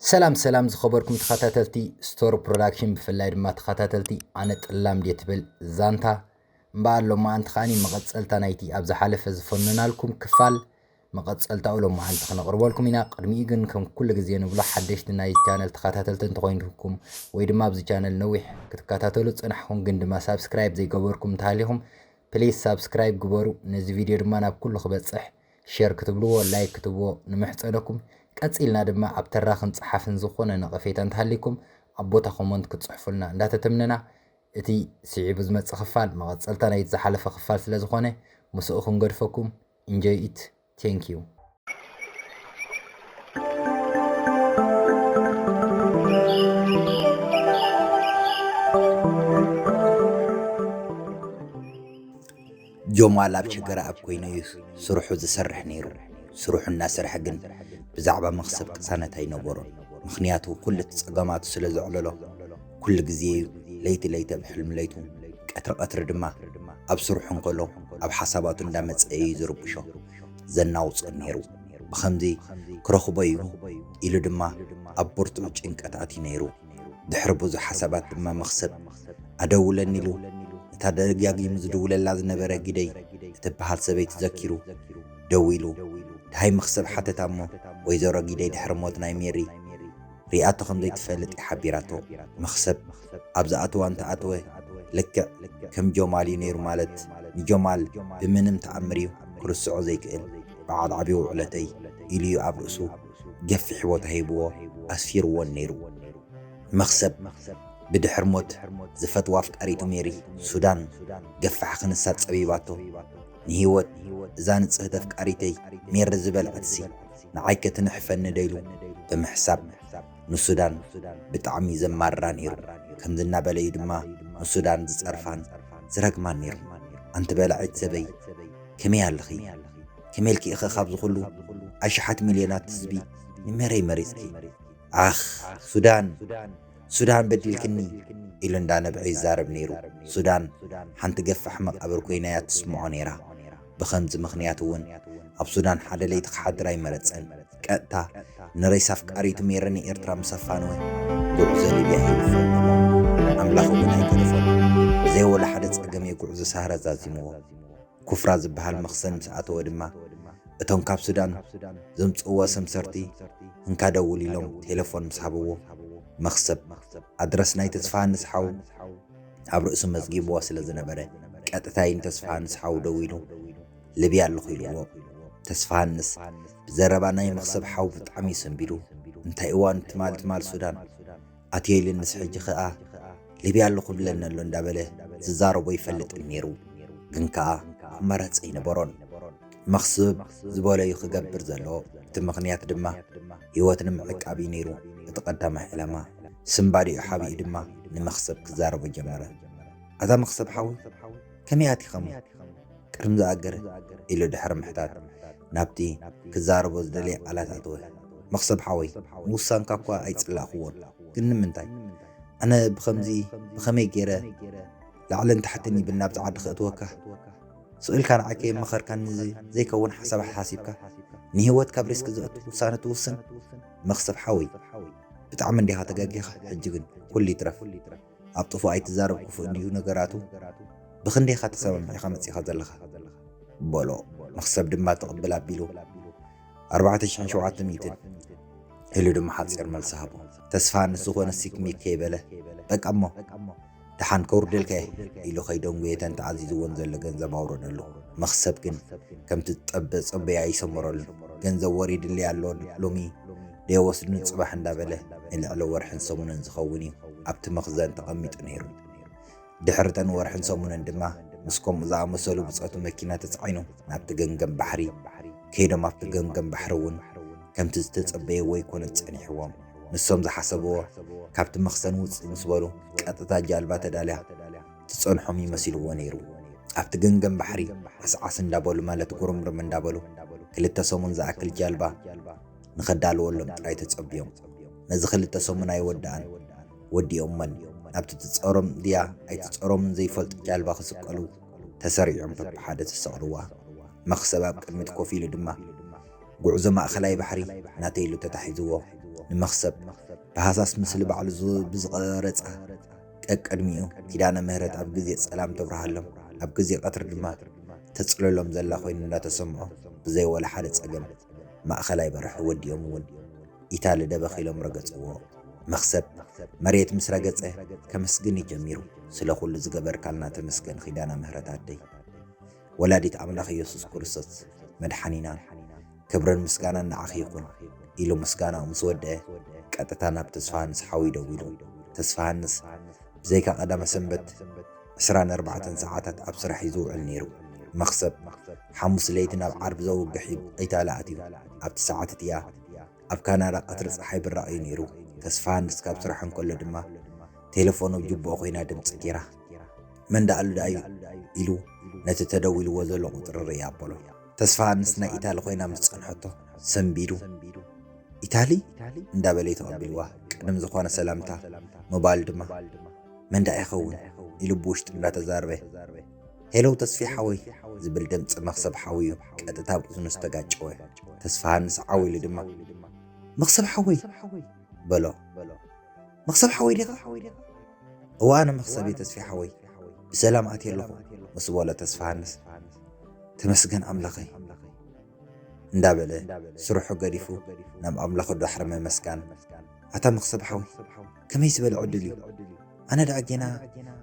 ሰላም ሰላም ዝኸበርኩም ተኸታተልቲ ስቶር ፕሮዳክሽን፣ ብፍላይ ድማ ተኸታተልቲ ኣነ ጥላም ድየ ትብል ዛንታ እምበኣር ሎማዓንቲ ከዓኒ መቐጸልታ ናይቲ ኣብ ዝሓለፈ ዝፈነናልኩም ክፋል መቐጸልታኡ ሎማዓንቲ ክነቕርበልኩም ኢና። ቅድሚኡ ግን ከም ኩሉ ግዜ ንብሎ ሓደሽቲ ናይ ቻነል ተኸታተልቲ እንተኾይንኩም ወይ ድማ ኣብዚ ቻነል ነዊሕ ክትከታተሉ ዝጸናሕኩም ግን ድማ ሳብስክራይብ ዘይገበርኩም እንተሃሊኹም ፕሊስ ሳብስክራይብ ግበሩ። ነዚ ቪድዮ ድማ ናብ ኩሉ ክበጽሕ ሸር ክትብልዎ፣ ላይክ ክትብዎ ንምሕጸነኩም። ቀጺልና ድማ ኣብ ተራኽን ጸሓፍን ዝኾነ ነቐፌታ እንተሃሊኩም ኣብ ቦታ ኮመንት ክትጽሕፉልና እንዳተተምነና፣ እቲ ስዒቡ ዝመጽእ ክፋል መቐጸልታ ናይቲ ዝሓለፈ ክፋል ስለ ዝኾነ ምስኡ ክንገድፈኩም። Enjoy it. Thank you. ጆማል ኣብ ሸገር ኣብ ኮይኑ እዩ ስርሑ ዝሰርሕ ነይሩ። ስርሑ እናሰርሐ ግን ብዛዕባ መኽሰብ ቅሳነት ኣይነበሮን። ምኽንያቱ ኩሉ እቲ ጸገማቱ ስለ ዘዕለሎ ኩሉ ግዜ እዩ ለይቲ ለይቲ ኣብ ሕልሚ ለይቱ፣ ቀትሪ ቀትሪ ድማ ኣብ ስርሑ እንከሎ ኣብ ሓሳባቱ እንዳመጸ እዩ ዝርብሾ ዘናውጾ ነይሩ። ብኸምዚ ክረኽቦ እዩ ኢሉ ድማ ኣብ ብርቱዕ ጭንቀት ኣትዩ ነይሩ። ድሕሪ ብዙሕ ሓሳባት ድማ መኽሰብ ኣደውለኒ ኢሉ ነታ ደጋጊሙ ዝድውለላ ዝነበረ ጊደይ እትበሃል ሰበይቲ ዘኪሩ ደዊሉ። ደሃይ መኽሰብ ሓተታ እሞ፣ ወይዘሮ ጊደይ ድሕሪ ሞት ናይ ሜሪ ሪኣቶ ከም ዘይትፈልጥ እዩ ሓቢራቶ። መኽሰብ ኣብ ዝኣተዋ እንተኣተወ ልክዕ ከም ጆማል እዩ ነይሩ ማለት ንጆማል ብምንም ተኣምር እዩ ክርስዖ ዘይክእል በዓል ዓብዪ ውዕለተይ ኢሉ እዩ ኣብ ርእሱ ገፊሕ ቦታ ሂብዎ ኣስፊርዎን ነይሩ። መኽሰብ ብድሕር ሞት ዝፈትዋ ኣፍቃሪቱ ሜሪ ሱዳን ገፋሕ ክንሳ ጸቢባቶ፣ ንህይወት እዛ ንጽህቲ ኣፍቃሪተይ ሜሪ ዝበልዐትሲ ንዓይ ከትንሕፈኒ ዶ ኢሉ ብምሕሳብ ንሱዳን ብጣዕሚ ዘማርራ ነይሩ። ከምዚ እናበለ እዩ ድማ ንሱዳን ዝጸርፋን ዝረግማን ነይሩ። ኣንቲ በላዒት ሰበይ፣ ከመይ ኣለኺ? ከመይ ኢልኪ ኢኸ ካብዚ ኩሉ ኣሽሓት ሚልዮናት ህዝቢ ንመረይ መሪጽኪ? ኣኽ፣ ሱዳን፣ ሱዳን በዲልክኒ ኢሉ እንዳነብዐ ይዛረብ ነይሩ። ሱዳን ሓንቲ ገፋሕ መቓብር ኮይና እያ ትስምዖ ነይራ። ብኸምዚ ምኽንያት እውን ኣብ ሱዳን ሓደ ለይቲ ክሓድር ኣይመረጸን። ቀጥታ ንሬሳ ኣፍቃሪቱ ሜሪ ንኤርትራ ምስ ኣፋነወ፣ ጉዕዞ ሊብያ ሂቡ ፈነዎ። ኣምላኽ እውን ኣይገደፎን። ብዘይ ወላ ሓደ ጸገም እዩ ጉዕዞ ሳህራ ዛዚምዎ። ኩፍራ ዝበሃል መኽሰብ ምስ ኣተወ ድማ፣ እቶም ካብ ሱዳን ዘምጽእዎ ሰምሰርቲ እንካ ደውል ኢሎም ቴሌፎን ምስ ሃብዎ፣ መኽሰብ ኣድረስ ናይ ተስፋሃንስ ሓው ኣብ ርእሱ መዝጊብዎ ስለ ዝነበረ፣ ቀጥታ እዩ ንተስፋሃንስ ሓው ደዊሉ፣ ሊብያ ኣለኹ ኢልዎ። ተስፋሃንስ ብዘረባ ናይ መኽሰብ ሓው ብጣዕሚ እዩ ሰንቢዱ። እንታይ እዋን ትማል ትማል ሱዳን ኣትየ ኢሉንስ ሕጂ ኸኣ ሊብያ ኣለኹ ብለኒ ኣሎ እንዳበለ ዝዛረቦ ይፈልጥን ነይሩ። ግን ከኣ ኣማራጺ ኣይነበሮን። መኽስብ ዝበሎ እዩ ክገብር ዘለዎ። እቲ ምኽንያት ድማ ህይወት ንምዕቃብ እዩ ነይሩ እቲ ቀዳማይ ዕላማ። ስምባዲኡ ሓቢኡ ድማ ንመኽሰብ ክዛረቦ ጀመረ። ኣታ መኽሰብ ሓወይ፣ ከመይ ኣቲኻሞ? ቅድሚ ዝኣገረ ኢሉ ድሕሪ ምሕታት ናብቲ ክዛረቦ ዝደለየ ቃላት ኣተወ። መኽሰብ ሓወይ፣ ምውሳንካ እኳ ኣይጽላእክዎን፣ ግን ንምንታይ? ኣነ ብኸምዚ ብኸመይ ገይረ ላዕልን ታሕትን ይብል ናብዚ ዓዲ ከእትወካ? ስቕ ኢልካ ንዓይ ከየማኸርካኒ ዘይከውን ሓሳብ ሓሲብካ ንህይወት ካብ ሪስክ ዘእቱ ውሳነ ትውስን? መኽሰብ ሓወይ፣ ብጣዕሚ እንዲኻ ተጋጊኻ። ሕጂ ግን ኩሉ ይትረፍ። ኣብ ጥፉእ ኣይትዛረብ፣ ክፉእ እንድዩ ነገራቱ። ብኽንደይ ኢኻ ተሰማሚዕካ መጺኻ ዘለኻ? በሎ። መኽሰብ ድማ ትቕብል ኣቢሉ፣ ኣርባዕተ ሽሕን ሸውዓተ ሚእትን ኢሉ ድማ ሓጺር መልሲ ሃቦ። ተስፋ ንዝኾነ ሲክሚክ ከይበለ፣ በቃ እሞ ደሓን ከውርደልካ እየ ኢሉ ከይደንጉየ እተን ተኣዚዝወን ዘሎ ገንዘብ ኣውረደሉ። መኽሰብ ግን ከምቲ ዝጸበ-፣ ጸበየ ኣይሰመረሉን። ገንዘብ ወሪድለይ ኣሎ፣ ሎሚ ደይወስድን ጽባሕ እንዳበለ ንልዕሊ ወርሕን ሰሙንን ዝኸውን እዩ ኣብቲ መኽዘን ተቐሚጡ ነይሩ። ድሕሪ እተን ወርሕን ሰሙንን ድማ ምስ ከምኡ ዝኣመሰሉ ብጾቱ መኪና ተጻዒኑ ናብቲ ገምገም ባሕሪ ከይዶም፣ ኣብቲ ገምገም ባሕሪ እውን ከምቲ ዝተጸበየ ወይኮነ ጸኒሕዎም። ንሶም ዝሓሰብዎ ካብቲ መኽዘን ውጽእ ምስ በሉ ቀጥታ ጃልባ ተዳልያ ትጸንሖም ይመሲልዎ ነይሩ። ኣብቲ ገምገም ባሕሪ ዓስዓስ እንዳበሉ ማለት ጉርምርም እንዳበሉ ክልተ ሰሙን ዝኣክል ጃልባ ንኸዳልወሎም ጥራይ ተጸብዮም። ነዚ ክልተ ሰሙን ኣይወድኣን። ወዲኦሞን ኣብቲ ትጸሮም ድያ ኣይትጸሮምን ዘይፈልጡ ጃልባ ክስቀሉ ተሰሪዖም በብሓደ ተሰቕልዋ። መኽሰብ ኣብ ቅድሚት ኮፍ ኢሉ ድማ ጉዕዞ ማእኸላይ ባሕሪ ናተይ ኢሉ ተታሒዝዎ። ንመኽሰብ ብሃሳስ ምስሊ ባዕሉ ዝ- ብዝቐረጻ ቀቅድሚኡ ኪዳነ ምህረት ኣብ ግዜ ጸላም ተብርሃሎም፣ ኣብ ግዜ ቀትሪ ድማ ተጽልሎም ዘላ ኮይኑ እንዳተሰምዖ፣ ብዘይ ወላ ሓደ ጸገም ማእኸላይ በረኺ ወዲኦም እውን ኢታሊ ደበኽ ኢሎም ረገጽዎ። መኽሰብ መሬት ምስ ረገጸ ከመስግን እዩ ጀሚሩ። ስለ ኩሉ ዝገበርካልና ተመስገን ኪዳነ ምህረት ኣደይ። ወላዲት ኣምላኽ ኢየሱስ ክርስቶስ መድሓኒናን ክብርን ምስጋናን ንዓኺ ይኹን ኢሉ ምስጋናኡ ምስ ወደአ ቀጥታ ናብ ተስፋሃንስ ሓወይ ደዊሉ። ተስፋሃንስ ብዘይካ ቀዳመ ሰንበት ዕስራን ኣርባዕተን ሰዓታት ኣብ ስራሕ እዩ ዝውዕል ነይሩ። መኽሰብ ሓሙስ ለይቲ ናብ ዓርቢ ዘውግሕ እዩ ኢታሊ ኣትዩ። ኣብቲ ሰዓት እቲኣ ኣብ ካናዳ ቀትሪ ጸሓይ ብራቕ እዩ ነይሩ። ተስፋሃንስ ካብ ስራሕ እንከሎ ድማ ቴሌፎኑ ኣብ ጅብኡ ኮይና ድምጺ ጌራ፣ "መን ደኣ ኣሎ ደኣ እዩ?" ኢሉ ነቲ ተደዊልዎ ዘሎ ቁጽሪ ርእይ ኣበሎ። ተስፋሃንስ ናይ ኢታሊ ኮይና ምስ ጸንሐቶ ሰንቢዱ፣ "ኢታሊ?" እንዳበለ እዩ ተቐቢልዋ። ቅድም ዝኾነ ሰላምታ ምባል ድማ፣ "መን ደኣ ይኸውን?" ኢሉ ብውሽጡ እንዳተዛረበ፣ "ሄሎ ተስፌ ሓወይ" ዝብል ድምጺ መኽሰብ ሓወዩ ቀጥታ ኣብ እዝኑ ዝተጋጨወ። ተስፋሃንስ ዓው ኢሉ ድማ፣ "መኽሰብ ሓወይ" በሎ። "መኽሰብ ሓወይ ዲኻ?" "እዋ፣ ኣነ መኽሰብ እየ ተስፌ ሓወይ፣ ብሰላም ኣትየ ኣለኹ" ምስ በሎ ተስፋሃንስ፣ "ተመስገን ኣምላኸይ" እንዳበለ ስርሑ ገዲፉ ናብ ኣምላኹ ድሕሪ ምምስጋን፣ "ኣታ መኽሰብ ሓወይ፣ ከመይ ዝበለ ዕድል እዩ! ኣነ ደኣ ጌና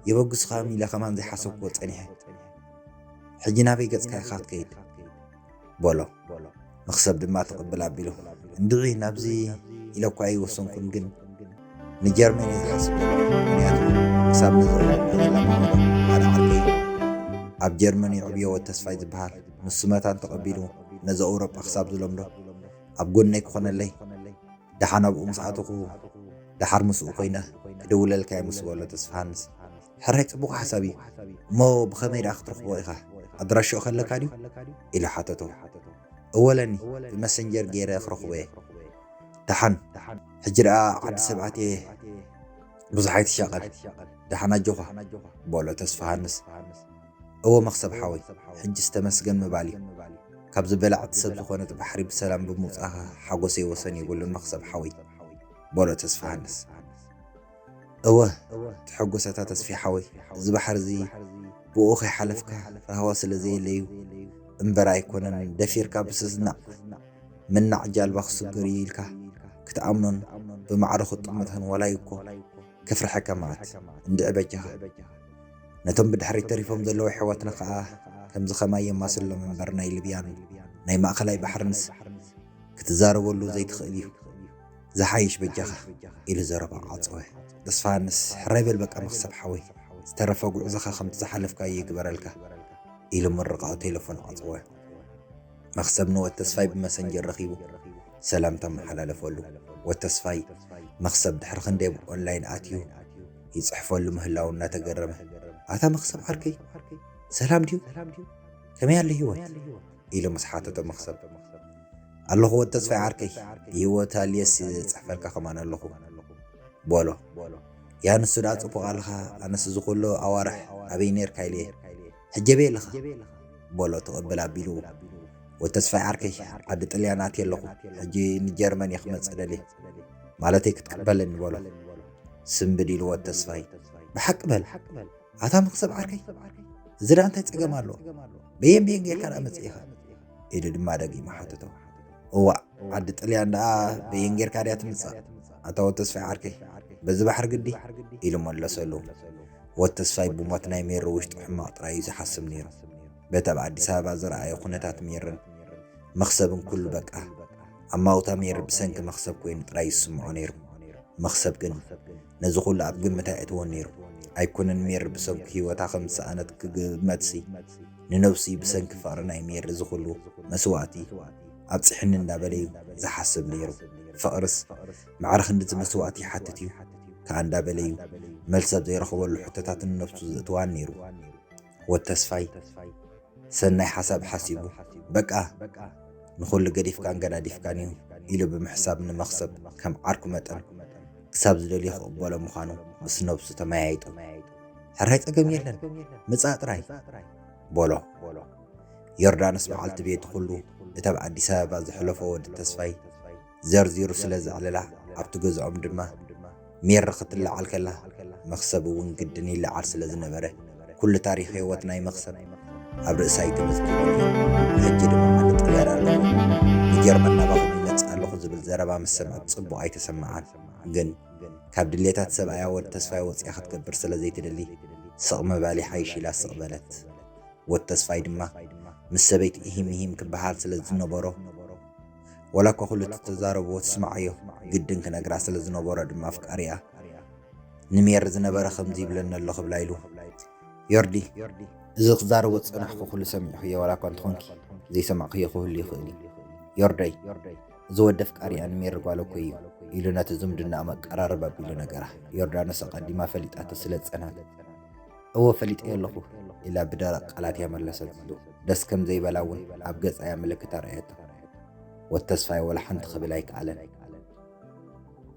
የበግሱኻ ኢለ ከማን ዘይሓሰብክዎ ጸኒሐ። ሕጂ ናበይ ገጽካ ኢኻ ክትከይድ?" በሎ። መኽሰብ ድማ ትቕብል ኣቢሉ፣ "እንድዒ ናብዚ ኢለ እኳ ኣይወሰንኩን፣ ግን ንጀርመን እየ ዝሓስብ ዘለኹ። ምኽንያቱ ክሳብ ነዚ ዕለት ዘለማ ወዶ ሓደ ዓርከይ ኣብ ጀርመን የዕብዮ ወድ ተስፋይ ዝበሃል፣ ንሱ መታን ተቐቢሉ ነዚ ኣውሮጳ ክሳብ ዝለምዶ ኣብ ጎነይ ክኾነለይ፣ ደሓን ኣብኡ ምስ ኣተኹ ደሓር ምስኡ ኮይነ ክድውለልካ እየ" ምስ በሎ ተስፋሃንስ፣ "ሕራይ ጽቡቕ ሓሳብ እዩ፣ እሞ ብኸመይ ደኣ ክትረኽቦ ኢኻ? ኣድራሽኡ ከለካ ድዩ?" ኢሉ ሓተቶ። "እወ ኣለኒ፣ ብመሰንጀር ገይረ ክረኽቦ እየ። ደሓን፣ ሕጂ ደኣ ዓዲ ሰብ ኣትየ፣ ብዙሕ ኣይትሻቐል፣ ደሓን ኣጆኻ" በሎ ተስፋሃንስ። "እወ መኽሰብ ሓወይ፣ ሕጅስ ተመስገን ምባል እዩ። ካብዚ በላዕቲ ሰብ ዝኾነት ባሕሪ ብሰላም ብምውጻእኻ ሓጎሰይ ወሰን የብሉን መኽሰብ ሓወይ" በሎ ተስፋሃንስ። "እወ ተሐጎሰታ ተስፌ ሓወይ፣ እዚ ባሕሪ እዚ ብኡ ከይሓለፍካ ራህዋ ስለ ዘየለዩ እምበር ኣይኮነን፣ ደፊርካ ብስስናዕ ምናዕ ጃልባ ክስገር እዩ ኢልካ ክትኣምኖን ብማዕረ ክትጥምቶን ዋላ እኮ ከፍርሐካ መዓት። እንድዒ በጃኻ ነቶም ብድሕሪት ተሪፎም ዘለዉ ኣሕዋትና ከኣ ከምዚ ኸማይ የማስሎም እምበር ናይ ሊብያን ናይ ማእከላይ ባሕርንስ ክትዛረበሉ ዘይትኽእል እዩ። ዝሓይሽ በጃኻ" ኢሉ ዘረባ ዓጸወ። ተስፋሃንስ፣ "ሕራይ በል በቃ መኽሰብ ሓወይ፣ ዝተረፈ ጉዕዞኻ ከምቲ ዝሓለፍካዮ ይግበረልካ" ኢሉ ምርቓኡ ቴሌፎን ዓጸወ። መኽሰብ ንወድ ተስፋይ ብመሰንጀር ረኺቡ ሰላምታ መሓላለፈሉ። ወድ ተስፋይ መኽሰብ ድሕሪ ክንደይ ኣብ ኦንላይን ኣትዩ ይጽሕፈሉ ምህላዉ እናተገረመ፣ "ኣታ መኽሰብ ዓርከይ፣ ሰላም ድዩ? ከመይ ኣሎ ህይወት?" ኢሉ ምስ ሓተቶ መኽሰብ፣ "ኣለኹ ወድ ተስፋይ ዓርከይ፣ ብህይወት ሃልየስ እጽሕፈልካ ከማን ኣለኹ" በሎ። "ያ ንሱ ደኣ ጽቡቕ ኣለኻ፣ ኣነስ እዚ ኩሉ ኣዋርሕ ኣበይ ኔርካ ኢለየ፣ ሕጂ ኣበይ ኣለኻ?" በሎ ትቕብል ኣቢሉ። "ወድ ተስፋይ ዓርከይ፣ ዓዲ ጥልያን ኣትየ ኣለኹ፣ ሕጂ ንጀርመን እየ ክመጽእ ደልየ፣ ማለተይ ክትቅበለኒ" በሎ። ስንብድ ኢሉ ወድ ተስፋይ፣ "ብሓቂ በል፣ ኣታ መኽሰብ ዓርከይ፣ እዚ ደኣ እንታይ ጸገም ኣለዎ? በየን በየን ጌርካ ደኣ መጺእኻ?" ኢሉ ድማ ደጊሙ ሓተቶ። "እዋእ፣ ዓዲ ጥልያን ደኣ በየን ጌርካ ድያ ትምጻእ? ኣታ ወድ ተስፋይ ዓርከይ፣ በዚ ባሕሪ ግዲ?" ኢሉ መለሰሉ። ወድ ተስፋይ ብሞት ናይ ሜሪ ውሽጡ ሕማቕ ጥራይ እዩ ዝሓስብ ነይሩ። በቲ ኣብ ኣዲስ ኣበባ ዝረኣዮ ኩነታት ሜርን መኽሰብን ኩሉ በቃ ኣማውታ ሜሪ ብሰንኪ መኽሰብ ኮይኑ ጥራይ ይስምዖ ነይሩ። መኽሰብ ግን ነዚ ኩሉ ኣብ ግምት ኣየእትዎን ነይሩ። ኣይኮነን ሜሪ ብሰንኩ ህይወታ ከም ዝሰኣነት ክግመትሲ፣ ንነብሱ ብሰንኪ ፍቕሪ ናይ ሜሪ እዚ ኩሉ መስዋእቲ ኣብጽሕኒ እንዳበለ እዩ ዝሓስብ ነይሩ። ፍቕርስ ማዕረ ክንድዚ መስዋእቲ ይሓትት እዩ ከኣ እንዳበለ እዩ መልሲ ኣብ ዘይረኽበሉ ሕቶታት ንነብሱ ዘእትዋን ነይሩ። ወድ ተስፋይ ሰናይ ሓሳብ ሓሲቡ፣ "በቃ ንኹሉ ገዲፍካን ገዳዲፍካን እዩ" ኢሉ ብምሕሳብ ንመኽሰብ ከም ዓርኩ መጠን ክሳብ ዝደልዮ ክቕበሎ ምዃኑ ምስ ነብሱ ተመያይጡ፣ "ሕራይ ጸገም የለን፣ ምጻእ ጥራይ" በሎ። ዮርዳኖስ በዓልቲ ቤቱ ኩሉ እታ ኣብ ኣዲስ ኣበባ ዘሕለፎ ወዲ ተስፋይ ዘርዚሩ ስለ ዘዕለላ፣ ኣብቲ ገዝኦም ድማ ሜሪ ክትለዓል ከላ፣ መኽሰብ እውን ግድን ይለዓል ስለ ዝነበረ፣ ኩሉ ታሪኽ ህይወት ናይ መኽሰብ ኣብ ርእሳይ ተመዝጊቡ ነይሩ። ሕጂ ድማ ኣነ ጥልያን ኣለኹ፣ ንጀርመን ናባኹም ይመጽእ ኣለኹ ዝብል ዘረባ ምስ ሰምዐት ጽቡቕ ኣይተሰምዓን። ግን ካብ ድሌታት ሰብኣያ ወድ ተስፋይ ወጺኣ ክትገብር ስለ ዘይትደሊ፣ ስቕ ምባል ይሓይሽ ኢላ ስቕ በለት። ወድ ተስፋይ ድማ ምስ ሰበይቲ እሂም እሂም ክበሃል ስለ ዝነበሮ፣ ወላ እኳ ኩሉ እቲ ተዛረብዎ ትስምዓዮ፣ ግድን ክነግራ ስለ ዝነበሮ ድማ ኣፍቃሪኣ ንሜሪ ዝነበረ ከምዚ ይብለኒ ኣሎ ክብላ ኢሉ። ዮርዲ፣ እዚ ክዛረቦ ዝጸናሕኩ ኩሉ ሰሚዕክዮ ዋላ እኳ እንተኾንኪ፣ ዘይሰማዕክዮ ክህሉ ይኽእል እዩ። ዮርደይ፣ እዚ ወዲ ኣፍቃሪኣ ንሜሪ ጓል እኮ እዩ ኢሉ ነቲ ዝምድናኦም ኣቀራርብ ኣቢሉ ነገራ። ዮርዳኖስ ኣቐዲማ ፈሊጣቶ ስለ ዝጸንሐት፣ እወ ፈሊጠዮ ኣለኹ ኢላ ብደረቕ ቃላት እያ መለሰትሉ። ደስ ከም ዘይበላ እውን ኣብ ገጻ እያ ምልክት ኣርኣየቶ። ወተስፋይ ወላ ሓንቲ ክብል ኣይከኣለን።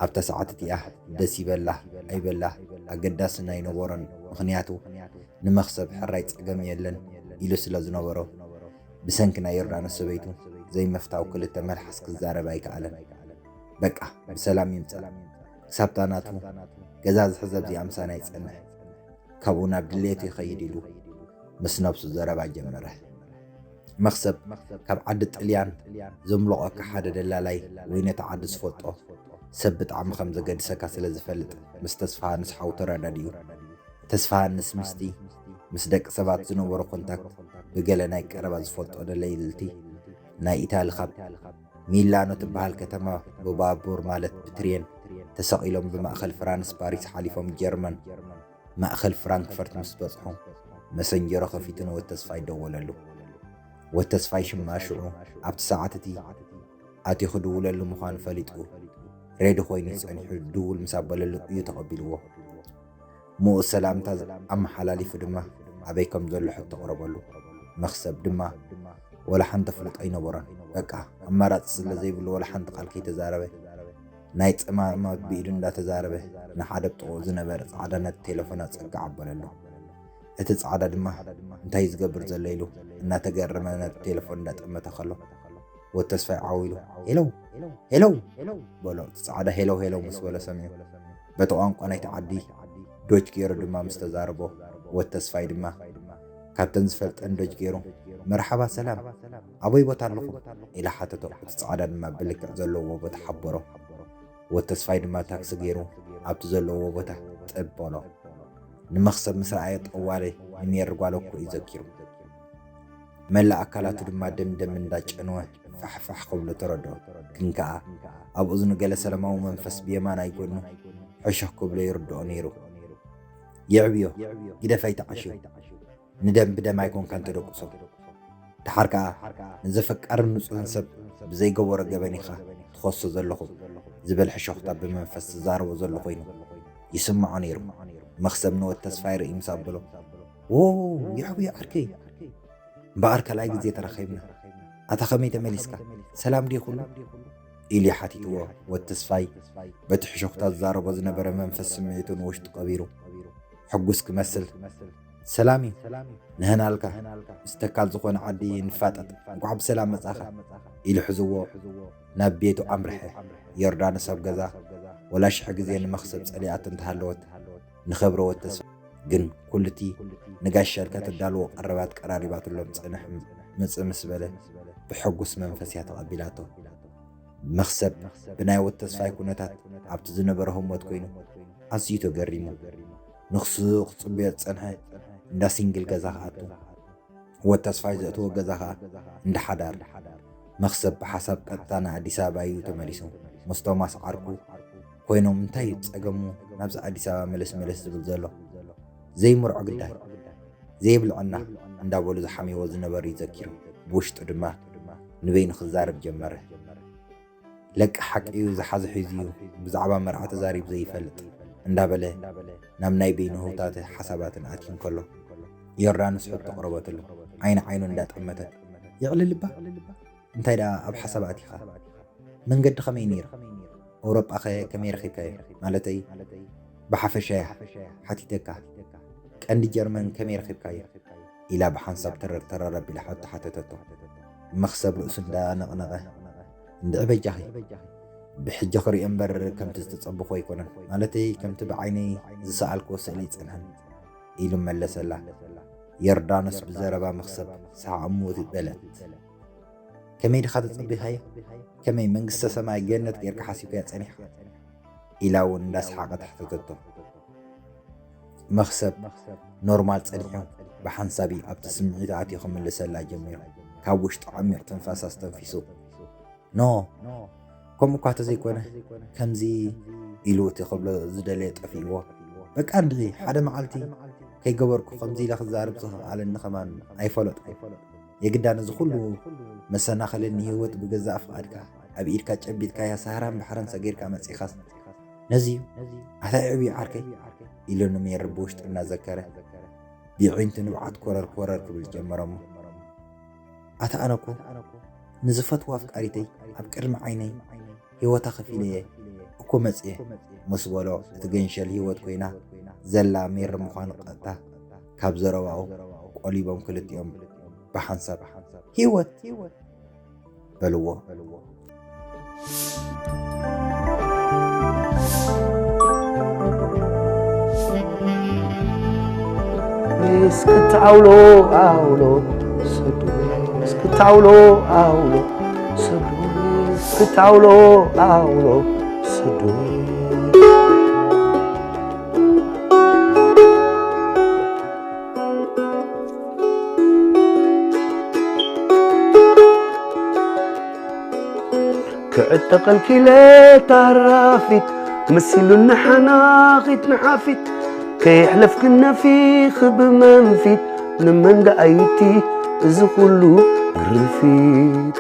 ኣብታ ሰዓት እቲኣ ደስ ይበላ ኣይበላ ኣገዳሲ ኣይነበሮን፣ ምኽንያቱ ንመኽሰብ ሕራይ ጸገም የለን ኢሉ ስለ ዝነበሮ፣ ብሰንኪ ናይ ዮርዳኖስ ሰበይቱ ዘይምፍታው ክልተ መልሓስ ክዛረብ ኣይከኣለን። በቃ ብሰላም ይምጻእ፣ ክሳብታ ናቱ ገዛ ዝሕዝ ኣብዚኣ ምሳና ይጸንሕ። ካብኡ ናብ ድሌቱ ይኸይድ ኢሉ ምስ ነብሱ ዘረባ ጀመረ። መኽሰብ ካብ ዓዲ ጥልያን ዘምለቖካ ሓደ ደላላይ ወይ ነቲ ዓዲ ዝፈልጦ ሰብ ብጣዕሚ ከም ዘገድሰካ ስለ ዝፈልጥ ምስ ተስፋሃንስ ሓው ተረዳዲኡ። ተስፋሃንስ ምስቲ ምስ ደቂ ሰባት ዝነበሮ ኮንታክት ብገለ ናይ ቀረባ ዝፈልጦ ደለይቲ ናይ ኢታሊ ካብ ሚላኖ ትበሃል ከተማ ብባቡር ማለት ብትሬን ተሰቒሎም ብማእኸል ፍራንስ ፓሪስ ሓሊፎም ጀርመን ማእኸል ፍራንክፈርት ምስ በጽሑ፣ መሰንጀሮ ከፊቱ ንወተስፋይ ደወለሉ። ወተስፋይ ሽማ ሽዑ ኣብቲ ሰዓት እቲ ኣትዩ ክድውለሉ ምዃኑ ፈሊጡ፣ ሬዲ ኮይኑ ጸኒሑ ድውል ምስ ኣበለሉ እዩ ተቐቢልዎ። ምኡዝ ሰላምታ ኣመሓላሊፉ ድማ ኣበይ ከም ዘሎ ሕቶ ኣቕረበሉ። መኽሰብ ድማ ወላ ሓንቲ ኣፍልጦ ኣይነበሮን። በቃ ኣማራጺ ስለ ዘይብሉ ወላ ሓንቲ ቃል ከይተዛረበ ናይ ጸማማት ብኢዱ እንዳተዛረበ ንሓደ ብጥቕኡ ዝነበረ ጻዕዳ ነቲ ቴሌፎን ኣጸግዕ ኣበለሉ። እቲ ጻዕዳ ድማ እንታይ እዩ ዝገብር ዘሎ ኢሉ እናተገረመ ነቲ ቴሌፎን እንዳጠመተ ከሎ ወተስፋይ ዓው ኢሉ ሄለው ሄለው በሎ። እቲ ጻዕዳ ሄለው ሄለው ምስ በሎ ሰሚዑ በቲ ቋንቋ ናይቲ ዓዲ ዶች ገይሩ ድማ ምስ ተዛረቦ ወተስፋይ ድማ ካብተን ዝፈልጠን ዶች ገይሩ መርሓባ ሰላም ኣበይ ቦታ ኣለኹም ኢላ ሓተቶ። እቲ ጻዕዳ ድማ ብልክዕ ዘለዎ ቦታ ሓበሮ። ወተስፋይ ድማ ታክሲ ገይሩ ኣብቲ ዘለዎ ቦታ ጠብ በሎ። ንመኽሰብ ምስ ረኣየ ጠዋሊ ንሜሪ ጓል እኮ እዩ ዘኪሩ። መላእ ኣካላቱ ድማ ደም ደም እንዳጨነወ ፋሕፋሕ ክብሎ ተረድኦ። ግን ከኣ ኣብ እዝኑ ገለ ሰላማዊ መንፈስ ብየማናይ ጎኑ ሕሹኽ ክብሎ ይርድኦ ነይሩ። የዕብዮ፣ ግደፍ ኣይትዓሽው። ንደም ብደም ኣይኮንካን ተደቁሶ። ደሓር ከኣ ንዘፈቃርን ንጹህን ሰብ ብዘይገበሮ ገበን ኢኻ ትኸሶ ዘለኹ ዝብል ሕሾኽታ ብመንፈስ ዝዛረቦ ዘሎ ኮይኑ ይስምዖ ነይሩ። መኽሰብ ንወተስፋይ ርእዩ ምስ ኣበሎ፣ ዎ የዕብዮ ዓርከይ፣ እምበኣር ካልኣይ ግዜ ተራኺብና። ኣታ ከመይ ተመሊስካ? ሰላም ድዩ ኩሉ? ኢሉ ሓቲትዎ። ወተስፋይ በቲ ሕሾኽታ ዝዛረቦ ዝነበረ መንፈስ ስምዒቱ ንውሽጡ ቀቢሩ ሕጉስ ክመስል፣ ሰላም እዩ፣ ንህናልካ ምስ ተካል ዝኾነ ዓዲ ንፋጠጥ፣ እንኳዕ ብሰላም መጻኻ ኢሉ ሕዝዎ ናብ ቤቱ ኣምርሐ። ዮርዳኖስ ኣብ ገዛ ወላ ሽሕ ግዜ ንመኽሰብ ጸሊኣቶ እንተሃለወት ንኸብረወት ተስፋ ግን ኩሉቲ ንጋሽ ሻልካ ተዳልዎ ቀረባት ቀራሪባትሎም ጽንሕ ምጽእ ምስ በለ ብሕጉስ መንፈስ እያ ተቐቢላቶ። መኽሰብ ብናይ ወተስፋይ ኩነታት ኣብቲ ዝነበረ ህሞት ኮይኑ ኣዝዩ ተገሪሙ። ንኽሱ ክጽበዮ ዝጸንሐ እንዳ ሲንግል ገዛ ክኣቱ፣ ወተስፋይ ዘእትዎ ገዛ ኸኣ እንዳ ሓዳር። መኽሰብ ብሓሳብ ቀጥታ ንኣዲስ ኣበባ እዩ ተመሊሱ። ምስ ቶማስ ዓርኩ ኮይኖም እንታይ እዩ ጸገሙ ናብዚ ኣዲስ ኣበባ መለስ መለስ ዝብል ዘሎ? ዘይምርዖ ግዳይ፣ ዘይብልዕና እንዳበሉ ዝሓምይዎ ዝነበሩ እዩ ዘኪሩ። ብውሽጡ ድማ ንበይኑ ክዛረብ ጀመረ። ለቂ ሓቂ እዩ ዝሓዘ ሒዙ እዩ ብዛዕባ መርዓ ተዛሪቡ ዘይፈልጥ እንዳበለ ናብ ናይ በይኑ ህውታትን ሓሳባትን ኣትዩ እንከሎ ዮርዳኖስ ሕቶ ኣቕረበትሉ። ዓይኒ ዓይኑ እንዳጠመተት የዕልልባ እንታይ ደኣ ኣብ ሓሳብ ኣቲኻ? መንገዲ ከመይ ነይሩ? ኣውሮጳኸ ከመይ ረኺብካዮ? ማለተይ ብሓፈሻ እያ ሓቲተካ። ቀንዲ ጀርመን ከመይ ረኺብካዮ? ኢላ ብሓንሳብ ተረር ተረር ኣቢላ ሕቶ ሓተተቶ። መኽሰብ ርእሱ እንዳነቕነቐ እንድዒ በጃኺ ብሕጂ ክሪኦ እምበር ከምቲ ዝተጸበኹ ኣይኮነን። ማለተይ ከምቲ ብዓይነይ ዝሰኣልክዎ ስእሊ ኣይጸንሐን ኢሉ መለሰላ። ዮርዳኖስ ብዘረባ መኽሰብ ሰሓቕ እሞ በለት። ከመይ ድኻ ተጸቢኻዮ? ከመይ መንግስተ ሰማይ ገነት ጌርካ ሓሲብካያ ጸኒሕካ? ኢላ እውን እንዳሰሓቐት ሓተተቶ። መኽሰብ ኖርማል ጸኒሑ ብሓንሳብ ኣብቲ ስምዒት ኣትዩ ክምልሰላ ጀሚሩ። ካብ ውሽጡ ዓሚቕ ትንፋስ ኣስተንፊሱ፣ ኖ፣ ከምኡ እኳ ተዘይኮነ፣ ከምዚ ኢሉ እቲ ክብሎ ዝደለየ ጠፊእዎ። በቃ እንድዒ፣ ሓደ መዓልቲ ከይገበርኩ ከምዚ ኢለ ክዛረብ ዝኸኣለኒ ከማን ኣይፈለጥኩ። የግዳ ነዚ ኩሉ መሰናኸሊ ንህይወት ብገዛእ ፍቓድካ ኣብ ኢድካ ጨቢጥካያ ሳህራን ባሕርን ሰጊርካ መጺኻስ፣ ነዚዩ ኣታ ዕብዩ ዓርከይ ኢሉ ንሜሪ ብውሽጡ እናዘከረ ብየዒንቱ ንብዓት ኮረር ኮረር ክብል ጀመረሞ። ኣታ ኣነኮ ንዝፈትዋ ኣፍቃሪተይ ኣብ ቅድሚ ዓይነይ ህይወታ ከፊለየ እኮ መጽየ ምስ በሎ፣ እቲ ገንሸል ህይወት ኮይና ዘላ ሜሪ ምዃኑ ቀጥታ ካብ ዘረባኡ ቆሊቦም ክልቲኦም ብሓንሳብ፣ ህይወት በልዎ። እስክታውሎ ኣውሎ ሰዱ እስክታውሎ ኣውሎ ሰዱ እስክታውሎ ኣውሎ ሰዱ ክዕጠቐልኪለ ታራፊት መሲሉኒ ሓናኺት ንሓፊት ከየሕለፍክን ነፊኺ ብመንፊት ንመን ደኣይቲ እዚ ኩሉ ግርፊት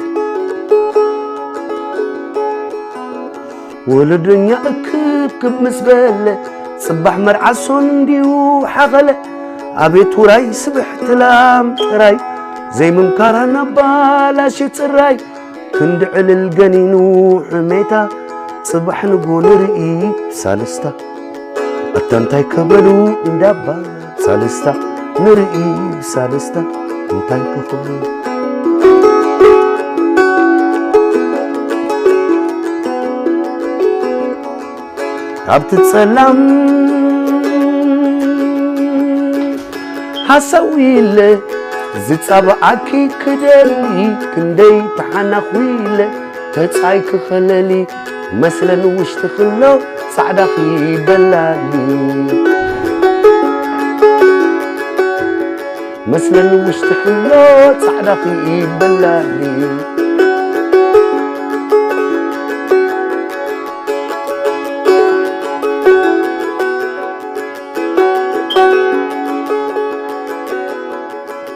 ወለደኛ እክብክብ ምስ በለ ጽባሕ መርዓ ሶን እንዲዩ ሓኸለ ኣቤት ውራይ ስብሕቲ ላም ጥራይ ዘይምምካራ ናባላሽ ጽራይ ክንዲ ዕልል ገኒኑ ሕሜታ ጽባሕ ንጎ ንርኢ ብሳልስታ ኣታ እንታይ ከበሉ እንዳባ ሳልስታ ንርኢ ብሳልስታ እንታይ ከኽብሉ ካብቲ ጸላም ሓሳዊለ ዝጻብዓኪ ክደሊ ክንደይ ተሓናኺለ ተጻይ ክኸለሊ መስለን ውሽጢ ክሎ ጻዕዳኺ በላሊ መስለን ውሽጢ ክሎ ጻዕዳኺ በላሊ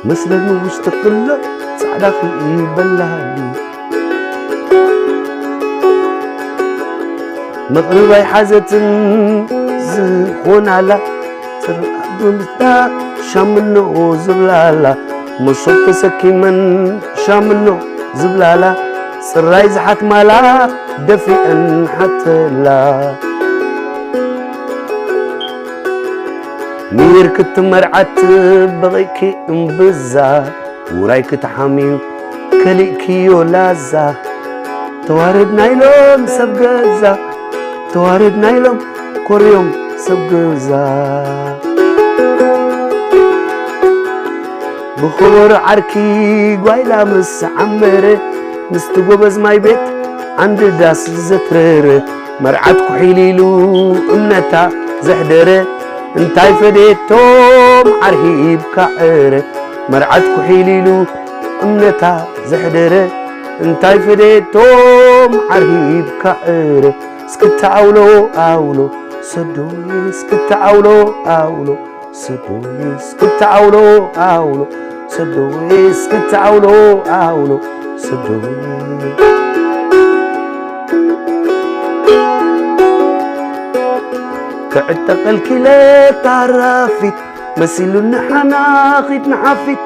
መስለን ውሽጢ ክሎ ጻዕዳኺ በላሊ መቕርብ ኣይሓዘትን ዝኾናላ ጽርኣት ብምስታ ሻምኖ ዝብላላ መሶብ ተሰኪመን ሻምኖ ዝብላላ ጽራይ ዝሓትማላ ደፊአን ሓተላ ሚር ክትመርዓት በቒኪ እምብዛ ውራይ ክትሓምዩ ከሊእክዮ ላዛ ተዋረድ ናይሎም ሰብ ገዛ ተዋረድ ናይሎም ኮርዮም ሰብ ገዛ ብኸበሮ ዓርኪ ጓይላ ምስ ዓመረ ምስቲ ጎበዝ ማይ ቤት ዓንዲ ዳስ ዘትረረ መርዓት ኩሒሊሉ እምነታ ዘሕደረ እንታይ ፈዴቶም ዓርሂብ ካዕረ መርዓት ኩሒሊሉ እምነታ ዘሕደረ እንታይ ፈዴቶም ዓርሂብ ካዕረ እስክታ ኣውሎ ኣውሎ ሰዶይ እስክታ ኣውሎ ኣውሎ ሰዶይ እስክታ ኣውሎ ኣውሎ ሰዶይ እስክታ ኣውሎ ኣውሎ ሰዶይ ክዕጠቐልኪለ ታራፊት መሲሉኒ ሓናኺት ንሓፊት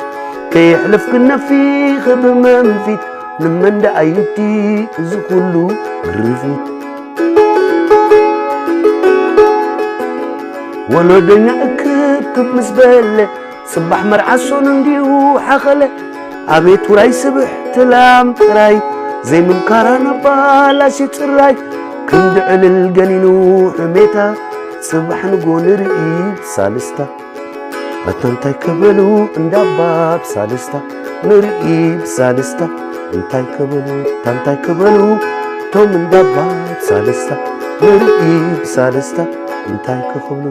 ከየሕለፍክን ነፊኺ ብመንፊት ንመን ደኣይቲ እዚ ኩሉ ግርፊት ወለዶኛ እክብክብ ምስ በለ ጽባሕ መርዓ ሶን እንዲዩ ሓኸለ ኣቤት ውራይ ስብሕ ትላም ጥራይ ዘይምምካራ ናባላሽ ጽራይ ክንዲ ዕልል ገኒኑ ሕሜታ፣ ጽባሕ ንጎ ንርኢ ብሳልስታ። ኣታ እንታይ ክበሉ እንዳባ ብሳልስታ፣ ንርኢ ብሳልስታ። እንታይ ክበሉ፣ እንታይ ክበሉ፣ ቶም እንዳባ ብሳልስታ፣ ንርኢ ብሳልስታ። እንታይ ክኽብሉ።